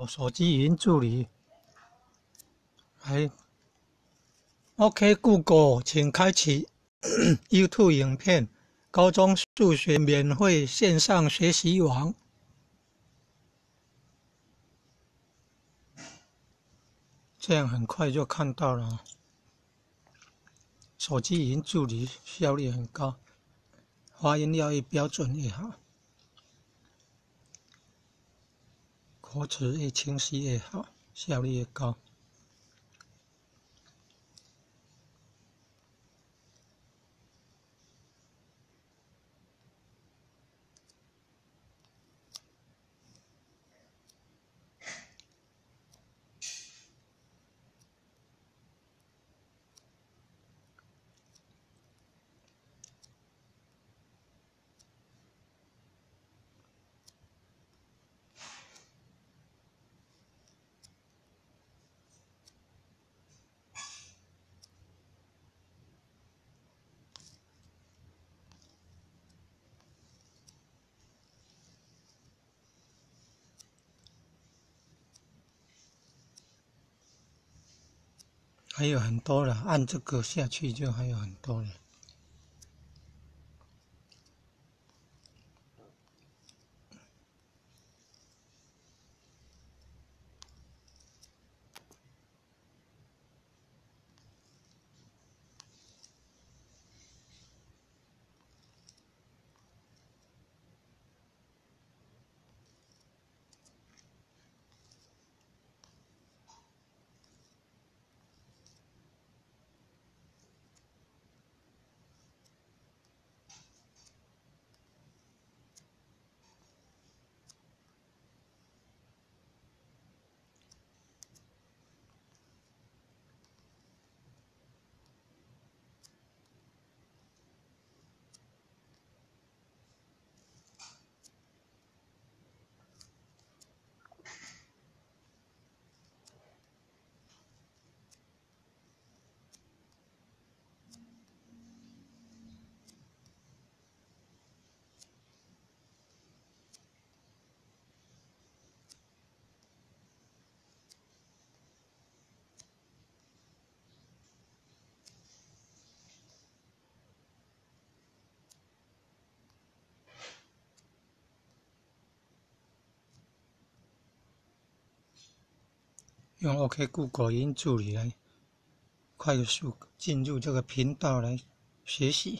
手機語音助理，來，OK Google，請開啟 YouTube 影片，高中數學免費線上學習網。這樣很快就看到了。手機語音助理效率很高，發音要越標準越好，口齒越清晰越好，效率越高。還有很多了，按這個下去就還有很多了。用 OK Google 語音助理來快速進入這個頻道來學習。